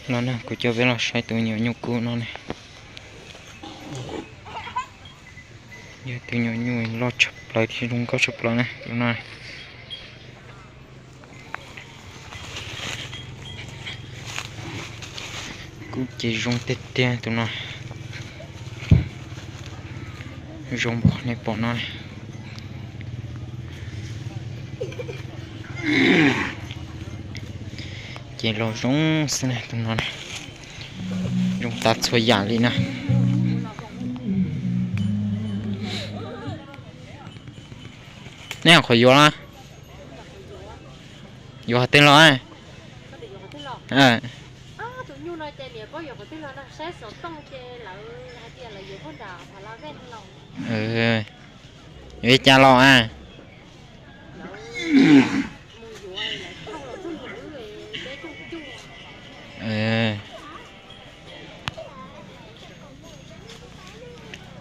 No na, kuv coj peb los saib tus me nyuam nyuj kub no ne. Yog tus nyuam nyuj loj tshaj plaws thiab zoo nkauj tshaj plaws na tus no. Kub ces zoo tiag tiag tus no. Zoo npaum nej pom no. Ces los zoo xwb na tus no. Zoo tas txhua yam li na. Nej qhov yuav los? Yuav qhov twg los? Yuav li cas los a?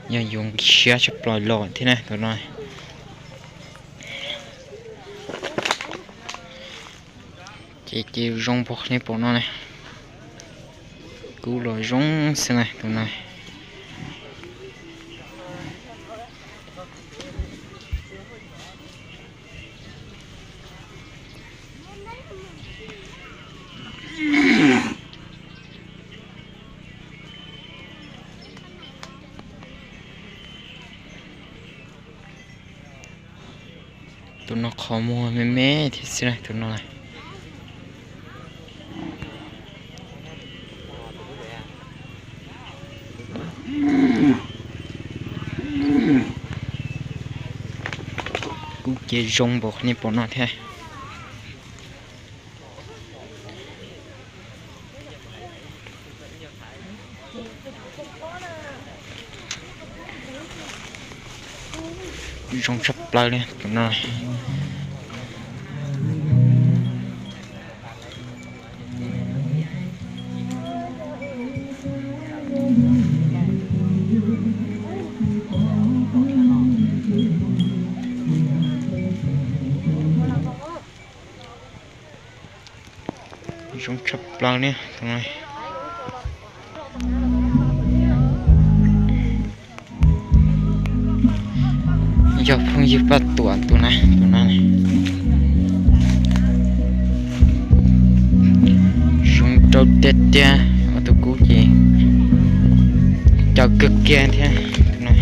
Yog yuav nqi siab tshaj plaws los thiab na tus no. Ces ces zoo npaum nej pom no na. Kub los zoo xwb na tus no. Tus no qhov muag me me thiab xwb na tus no. Kub ces zoo npaum nej pom no thiab. Zoo tshaj plaws li tus no. Zoo tshaj plaws li tus no. Yog phooj ywg Paj Tuam tus na, tus no. Zoo nraug tiag tiag, ob tug kub ces caws kawg kiag thiab tus no.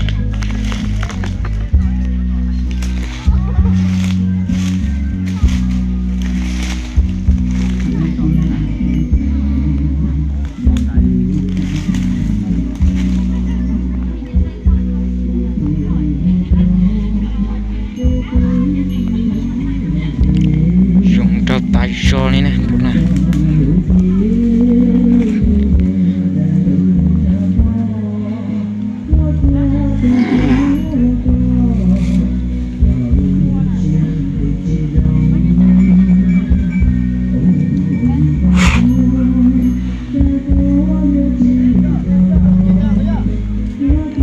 Zoo nraug tas zog li na tus no.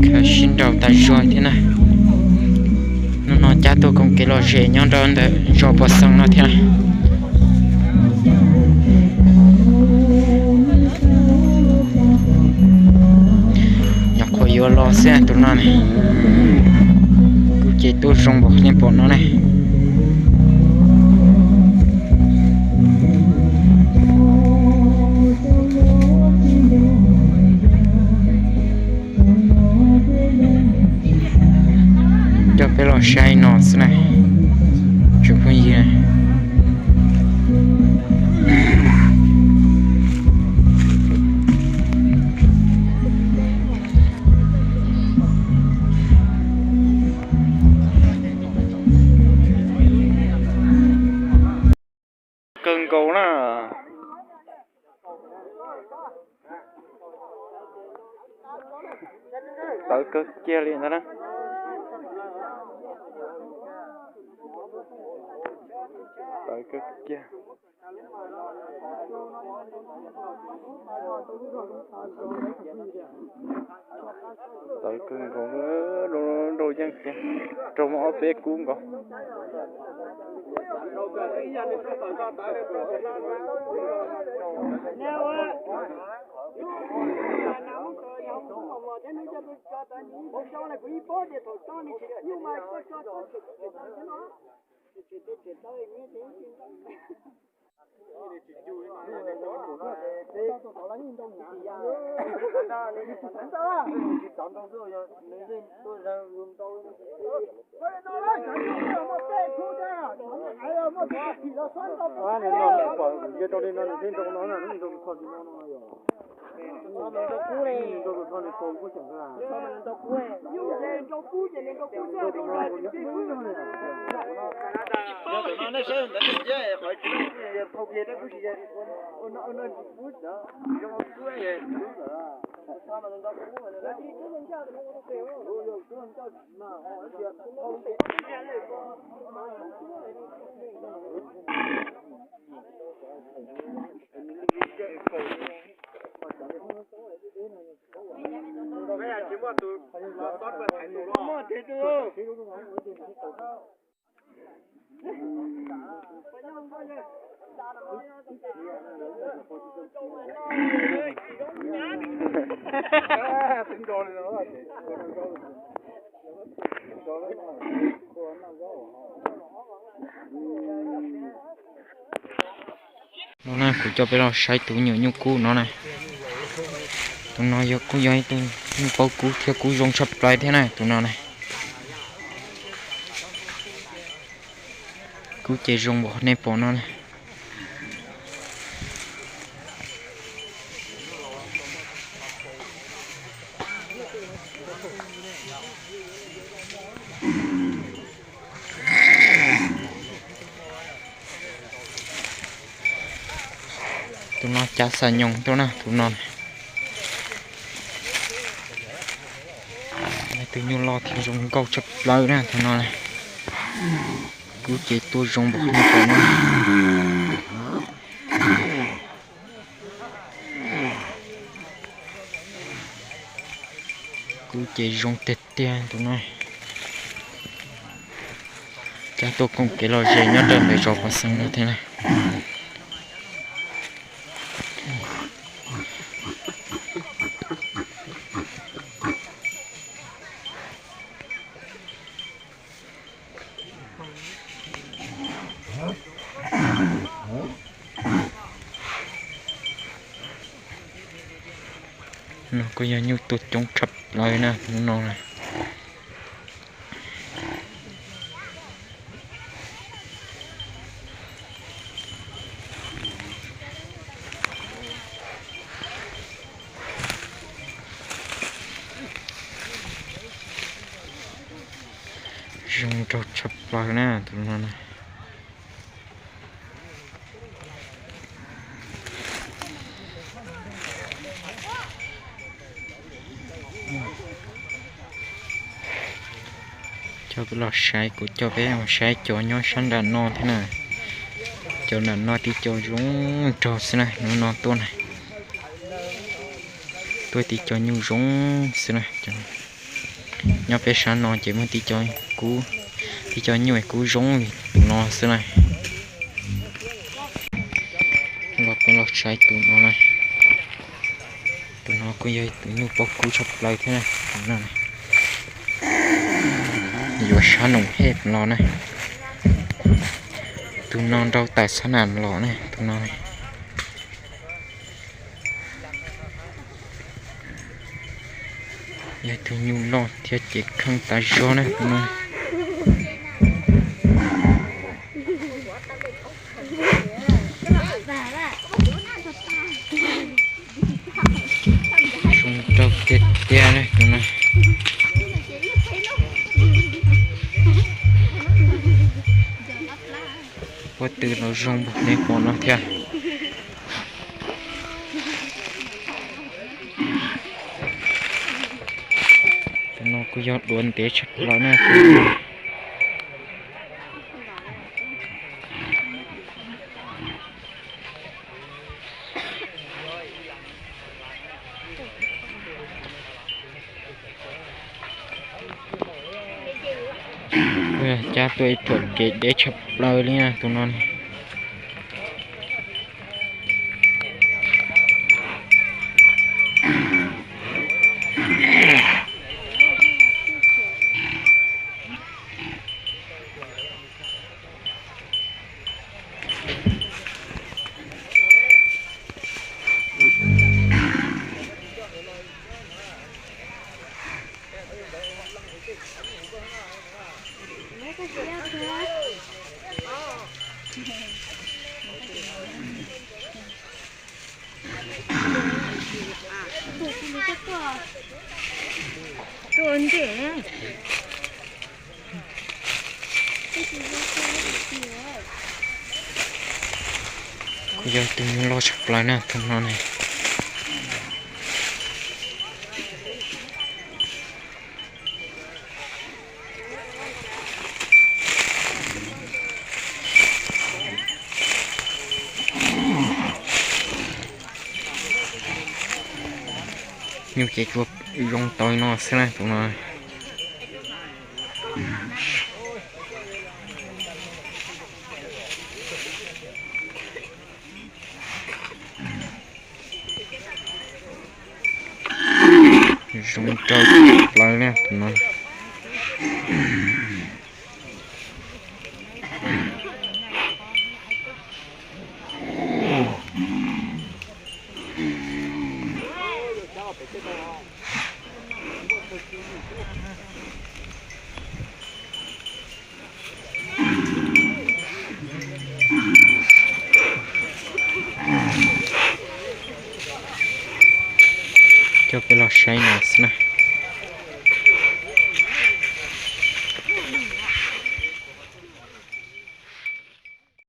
Khaws sib nraus tas zog thiab na. Hnub no cab tuaj koom kev lom zem nyob rau ntawm zos Pov Xeem no thiab. Nyuam qhuav yuav los xwb tus no ne. Kuv ces tuaj zoo npaum nej pom no ne. Coj peb los saib no xwb na, tsoom phooj ywg. Kawg nkaus na. Tawv kawg kiag li ntag na. Tawv kawg kiag. Tawv kawg nkaus, nrau yeej tiag, raug muaj ob peb kub nkaus. No na, kuv coj peb los saib tus me nyuam nyuj kub no na. Tus no yog kuj yog ib tug nyuj paub kub thiab kub zoo tshaj plaws thiab na tus no na. Kub ces zoo npaum nej pom no na. Tus no cav xav nyoos tuaj na tus no. Tus nyuj loj thiab zoo nkauj tshaj plaws na tus no. Kub ces tuaj zoo npaum nej pom no. Kub ces zoo tiag tiag tus no. Cab tuaj koom kev lom zem nyob rau ntawm zos Pov Xees no thiab na. No kuj yog nyuj tuaj coob tshaj plaws na hnub no na. Zoo nraug tshaj plaws na tus no na. Coj peb los saib, kuv coj peb mus saib cov nyob sab nram no thiab na. Cov nram no tib co zoo nraug xwb na, hnub no tuaj na. Tuaj tib co nyuj zoo xwb na. Nyob peb sab no ces muaj tib co kub, tib co nyuj kub zoo li tus no xwb na. Los peb los saib tus no na. Tus no kuj yog tus nyuj paub kub tshaj plaws thiab na. Yuav sab noom hej los na. Tus no nrau tawm xab nam los na tus no. Yog tus nyuj loj thiab cev kheej tas zog na tus no. Zoo nraug tiag tiag na tus no. Pob tw los zoo npaum nej pom no thiab. Tus no kuj yog duav ntev tshaj plaws na. Kuj yog cab tuaj ib txoj kev deb tshaj plaws li na tus no. Kuj yog tus nyuj loj tshaj plaws na tus no ne. Nyuj ces tsuas zoo tau no xwb na tus no. Zoo rau plaws na tus no. Coj peb los saib no xwb na.